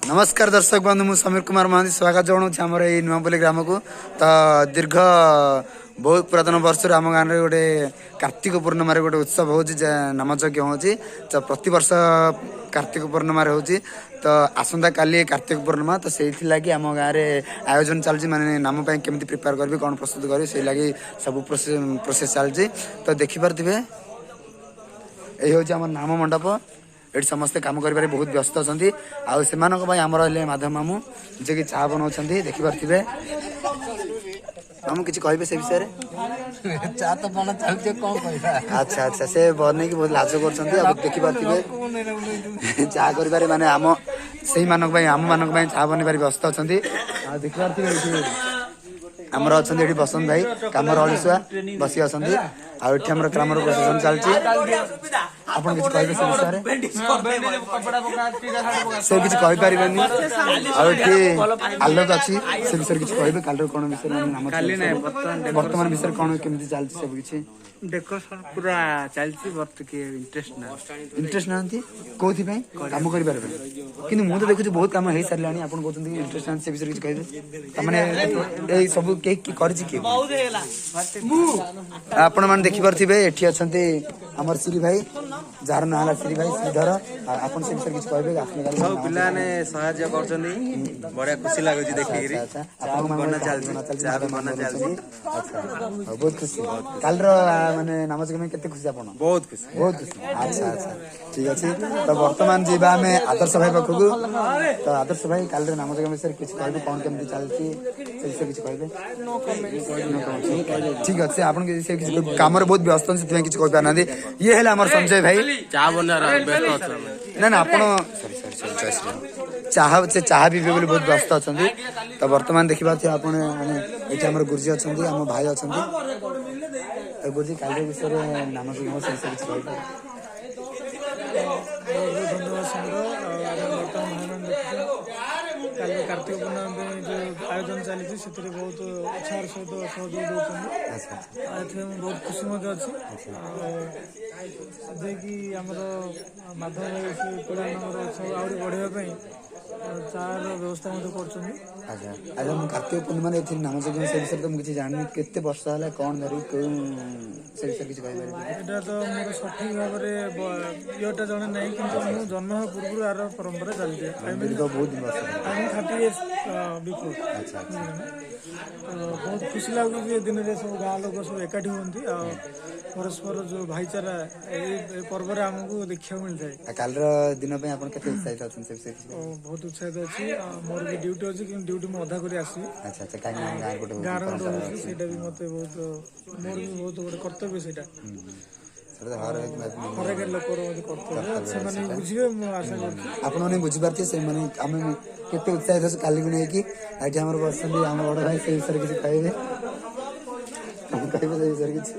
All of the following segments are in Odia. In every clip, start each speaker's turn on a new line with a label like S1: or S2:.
S1: ନମସ୍କାର ଦର୍ଶକ ବନ୍ଧୁ, ମୁଁ ସମୀର କୁମାର ମହାନ୍ତି ସ୍ୱାଗତ ଜଣାଉଛି ଆମର ଏଇ ନୂଆପଲ୍ଲୀ ଗ୍ରାମକୁ। ତ ଦୀର୍ଘ ବହୁତ ପୁରାତନ ବର୍ଷରୁ ଆମ ଗାଁରେ ଗୋଟେ କାର୍ତ୍ତିକ ପୂର୍ଣ୍ଣିମାରେ ଗୋଟେ ଉତ୍ସବ ହେଉଛି, ଯେ ନାମଯଜ୍ଞ ହେଉଛି। ତ ପ୍ରତିବର୍ଷ କାର୍ତ୍ତିକ ପୂର୍ଣ୍ଣିମାରେ ହେଉଛି। ତ ଆସନ୍ତାକାଲି କାର୍ତ୍ତିକ ପୂର୍ଣ୍ଣିମା, ତ ସେଇଥିଲାଗି ଆମ ଗାଁରେ ଆୟୋଜନ ଚାଲିଛି। ମାନେ ନାମ ପାଇଁ କେମିତି ପ୍ରିପେୟାର କରିବି, କ'ଣ ପ୍ରସ୍ତୁତ କରିବି, ସେଇ ଲାଗି ସବୁ ପ୍ରୋସେସ୍ ଚାଲିଛି। ତ ଦେଖିପାରୁଥିବେ, ଏଇ ହେଉଛି ଆମର ନାମ ମଣ୍ଡପ। ଏଠି ସମସ୍ତେ କାମ କରିବାରେ ବହୁତ ବ୍ୟସ୍ତ ଅଛନ୍ତି। ଆଉ ସେମାନଙ୍କ ପାଇଁ ଆମର ହେଲେ ମାଧବ ମାମୁଁ, ଯିଏକି ଚା ବନାଉଛନ୍ତି। ଦେଖିପାରୁଥିବେ। ମାମୁଁ, କିଛି କହିବେ ସେ ବିଷୟରେ?
S2: ଚା ତ ବନା ଚାଲିଛି, କଣ କହିବା?
S1: ଆଚ୍ଛା, ସେ ବନେଇକି ବହୁତ ଲାଜ କରୁଛନ୍ତି। ଆଉ ଦେଖିପାରୁଥିବେ, ଚା କରିବାରେ ମାନେ ଆମ ସେଇମାନଙ୍କ ପାଇଁ, ଆମ ମାନଙ୍କ ପାଇଁ ଚା ବନେଇବାରେ ବ୍ୟସ୍ତ ଅଛନ୍ତି। ଆଉ ଦେଖିପାରୁଥିବେ, ଏଇଠି ଆମର ଅଛନ୍ତି ଏଠି ବସନ୍ତ ଭାଇ, କାମର ଅଳସୁଆ ବସି ଅଛନ୍ତି। ଆଉ ଏଠି ଆମର ଗ୍ରାମର ପ୍ରଶାସନ ଚାଲିଛି। ଆପଣ କିଛି କହିବେ ସେ ବିଷୟରେ? ସେ କିଛି କହିପାରିବେନି। ଆଉ ଏଠି ଆଲୋକ ଅଛି, ସେ ବିଷୟରେ କିଛି କହିବେ? କାଲିର କଣ ବିଷୟରେ, ମାନେ ନାମ ବର୍ତ୍ତମାନ ବିଷୟରେ କଣ କେମିତି ଚାଲିଛି ସବୁ କିଛି?
S2: ଡେକୋରେସନ ପୁରା ଚାଲିଛି, ବର୍ତ୍ତ କିଏ ଇଣ୍ଟରେଷ୍ଟ ନା।
S1: ଇଣ୍ଟରେଷ୍ଟ ନାହାନ୍ତି କୋଉଥିପାଇଁ? କାମ କରିବାର ପାଇଁ। କିନ୍ତୁ ମୁଁ ତ ଦେଖୁଛି ବହୁତ କାମ ହେଇସାରିଲାଣି। ଆପଣ କହୁଛନ୍ତି ଇଣ୍ଟରେଷ୍ଟ ନାହାନ୍ତି, ସେ ବିଷୟରେ କିଛି କହିବେ? ତାମାନେ ଏଇ ସବୁ କେହି କି କରିଛି କିଏ? ଆପଣ ମାନେ ଦେଖିପାରୁଥିବେ, ଏଠି ଅଛନ୍ତି ଆମର ଶ୍ରୀ ଭାଇ, ଯାହାର ନାଁ ହେଲା ଶ୍ରୀ ଭାଇ ଶ୍ରୀଧର। ଆଉ ଆପଣ ସେ ବିଷୟରେ କିଛି କହିବେ? ଆସନ୍ତାକାଲି
S3: ସବୁ ପିଲାମାନେ ସାହାଯ୍ୟ କରୁଛନ୍ତି, ବଢିଆ ଖୁସି ଲାଗୁଛି ଦେଖିକିରି।
S1: ଆଚ୍ଛା, ଆପଣଙ୍କ
S3: ବନା ଚାଲିଛି, ଚା ବି ବନା ଚାଲିଛି।
S1: ଆଚ୍ଛା, ହଉ, ବହୁତ ଖୁସି। କାଲିର ମାନେ ନାମଯଜ୍ଞ ପାଇଁ କେତେ ଖୁସି ଆପଣ?
S3: ବହୁତ ଖୁସି।
S1: ବହୁତ ଖୁସି। ଆଚ୍ଛା, ଠିକ ଅଛି। ତ ବର୍ତ୍ତମାନ ଯିବା ଆମେ ଆଦର୍ଶ ଭାଇ ପାଖକୁ। ତ ଆଦର୍ଶ ଭାଇ, କାଲିର ନାମଯଜ୍ଞ ବିଷୟରେ କିଛି କହିବେ? କଣ କେମିତି ଚାଲିଛି ସେ ବିଷୟରେ କିଛି କହିବେ? ଠିକ ଅଛି, ଆପଣ କିଛି ସେ କିଛି କାମରେ ବହୁତ ବ୍ୟସ୍ତ ଅଛନ୍ତି, ସେଥିପାଇଁ କିଛି କହିପାରୁନାହାନ୍ତି। ଇଏ ହେଲେ ଆମର ସଞ୍ଜୟ ଭାଇ।
S3: ଚା ବନାର ବ୍ୟସ୍ତ ଅଛୁ ଆମେ।
S1: ନା ନା, ଆପଣ, ସରି ସରି ସରି, ଜୟ ଶ୍ରୀରାମ। ଚାହା, ସେ ଚାହା ପିଇବେ ବୋଲି ବହୁତ ବ୍ୟସ୍ତ ଅଛନ୍ତି। ତ ବର୍ତ୍ତମାନ ଦେଖିପାରୁଥିବେ ଆପଣ ମାନେ, ଏଠି ଆମର ଗୁରୁଜୀ ଅଛନ୍ତି, ଆମ ଭାଇ ଅଛନ୍ତି। ତ ଗୁରୁଜୀ, କାଲି ବିଷୟରେ, ନାମଯଜ୍ଞ ସେ ବିଷୟରେ କିଛି କହିବେ?
S4: ବହୁତ ବହୁତ ଧନ୍ୟବାଦ ସମୀର। ଆଉ ଆମେ ବର୍ତ୍ତମାନ ଭାଇମାନେ ଦେଖୁଛୁ, କାଲି କାର୍ତ୍ତିକ ପୂର୍ଣ୍ଣିମା ପାଇଁ ଯେଉଁ ଆୟୋଜନ ଚାଲିଛି, ସେଥିରେ ବହୁତ ଉତ୍ସାହର ସହିତ ସହଯୋଗ ଦେଉଛନ୍ତି।
S1: ଆଚ୍ଛା ଆଚ୍ଛା
S4: ଆଉ ଏଥିରେ ମୁଁ ବହୁତ ଖୁସି ମଧ୍ୟ ଅଛି। ଆଉ ଯିଏକି ଆମର ମାଧବ ଭାଇ, ସେ ପିଲାମାନଙ୍କର ଉତ୍ସାହ ଆହୁରି ବଢ଼ିବା ପାଇଁ ଚାର ବ୍ୟବସ୍ଥା ମଧ୍ୟ କରୁଛନ୍ତି।
S1: ଆଚ୍ଛା, ମୁଁ କାର୍ତ୍ତିକ ପୂର୍ଣ୍ଣିମାରେ ଏଥିରେ ନାମଯଜ୍ଞ ସେ ବିଷୟରେ ତ ମୁଁ କିଛି ଜାଣିନି। କେତେ ବର୍ଷ ହେଲା, କଣ ଧରି କେଉଁ, ସେ ବିଷୟରେ କିଛି କହିପାରିବେ?
S4: ଏଇଟା ତ ମୋର ସଠିକ ଭାବରେ ଇଏଟା ଜଣେ ନାହିଁ, କିନ୍ତୁ ମୁଁ ଜନ୍ମ ହେବା ପୂର୍ବରୁ ଆର ପରମ୍ପରା ଚାଲିଛି, I mean
S1: ଦୀର୍ଘ ବହୁତ ବର୍ଷ ହେଲା।
S4: I mean 30 years before.
S1: ଆଚ୍ଛା ଆଚ୍ଛା
S4: ତ ବହୁତ ଖୁସି ଲାଗୁଛି, ଏ ଦିନରେ ସବୁ ଗାଁ ଲୋକ ସବୁ ଏକାଠି ହୁଅନ୍ତି ଆଉ ପରସ୍ପର ଯୋଉ ଭାଇଚାରା ଏଇ ପର୍ବରେ ଆମକୁ ଦେଖିବାକୁ ମିଳିଥାଏ।
S1: ଆଉ କାଲିର ଦିନ ପାଇଁ ଆପଣ କେତେ ଉତ୍ସାହିତ ଅଛନ୍ତି, ସେ ବିଷୟରେ କିଛି
S4: ଓ ବହୁତ ଉତ୍ସାହିତ ଅଛି। ଆଉ ମୋର ବି ଡ୍ୟୁଟି ଅଛି, କିନ୍ତୁ ଡ୍ୟୁଟି ମୁଁ ଅଧା କରି ଆସିବି।
S1: ଆଚ୍ଛା, କାହିଁକି ନା ଗାଁରେ ଗୋଟେ
S4: ଗାଁର ଗୋଟେ
S1: ପରମ୍ପରା
S4: ହଉଛି
S1: ଅଛି।
S4: ସେଇଟା ବି ମତେ ବହୁତ, ମୋର ବି ବହୁତ ଗୋଟେ କର୍ତ୍ତବ୍ୟ ସେଇଟା।
S1: ସେଟା ତ ହର ଏକ
S4: ହରେକ ଲୋକର ମଧ୍ୟ କର୍ତ୍ତବ୍ୟ, ସେମାନେ ବି ବୁଝିବେ, ମୁଁ ଆଶା କରୁଛି।
S1: ଆପଣମାନେ ବୁଝିପାରୁଥିବେ ସେମାନେ ଆମେ କେତେ ଉତ୍ସାହିତ ଅଛୁ କାଲିକୁ ନେଇକି। ଏଠି ଆମର ବସିଛନ୍ତି ଆମ ବଡ ଭାଇ, ସେ ବିଷୟରେ କିଛି କହିବେ? କଣ କହିବେ ସେ ବିଷୟରେ କିଛି?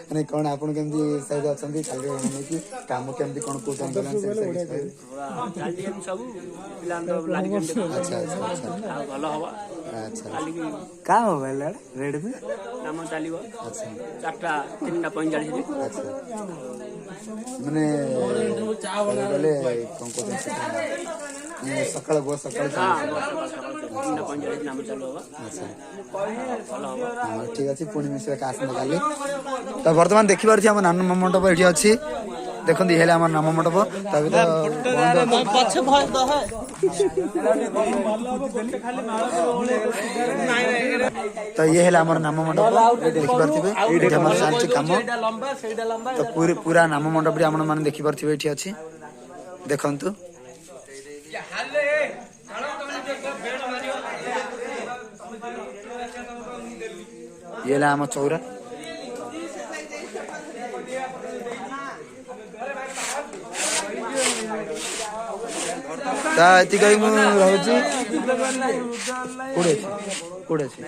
S1: ମାନେ କଣ, ଆପଣ କେମିତି ଉତ୍ସାହିତ ଅଛନ୍ତି କାଲି ନେଇକି, କାମ କେମିତି କଣ କହୁଛନ୍ତି ସେ ବିଷୟରେ କିଛି କହିବେ?
S5: ଚାଲିଛି ଏମିତି ସବୁ, ପିଲାମାନେ ତ ଲାଗିଛନ୍ତି।
S1: ଆଚ୍ଛା ଆଚ୍ଛା ଆଚ୍ଛା
S5: ଆଉ ଭଲ ହବ।
S1: ଆଚ୍ଛା।
S5: କାଲିକି
S2: କାହା ମୋବାଇଲ? ରେଡମି।
S5: କାମ ଚାଲିବ। 4ଟା, 3ଟା 45ରେ।
S1: ଆଚ୍ଛା, ମାନେ ଗଲେ କଣ କହୁଛନ୍ତି ସେଟା, ସକାଳ ବହୁତ ସକାଳୁ ଚାଲିଛି।
S5: ସକାଳ 3ଟା 45 ନାମ ଚାଲୁ ହବ। ଭଲ ହବ।
S1: ହଁ, ଠିକ ଅଛି, ପୁଣି ମିଶିବା ଆସନ୍ତା କାଲି। ତ ବର୍ତ୍ତମାନ ଦେଖିପାରୁଛି ଆମ ନାମ ମଣ୍ଡପ ଏଠି ଅଛି। ଦେଖନ୍ତୁ, ଇଏ ହେଲେ ଆମର ନାମ ମଣ୍ଡପ। ତା ଭିତରେ ବନ୍ଦ ଅଛି। ତ ଇଏ ହେଲା ଆମର ନାମ ମଣ୍ଡପ, ଦେଖିପାରୁଥିବେ। ଏଠି ଆମର ଚାଲିଛି କାମ। ତ ପୁରୀ ପୁରା ନାମ ମଣ୍ଡପଟି ଆପଣ ମାନେ ଦେଖିପାରୁଥିବେ, ଏଠି ଅଛି, ଦେଖନ୍ତୁ। ଇଏ ହେଲା ଆମ ଚଉରା। ତ ଏତିକି କହି ମୁଁ ରହୁଛି। କୋଉଠି ଅଛି, କୋଉଠି ଅଛି?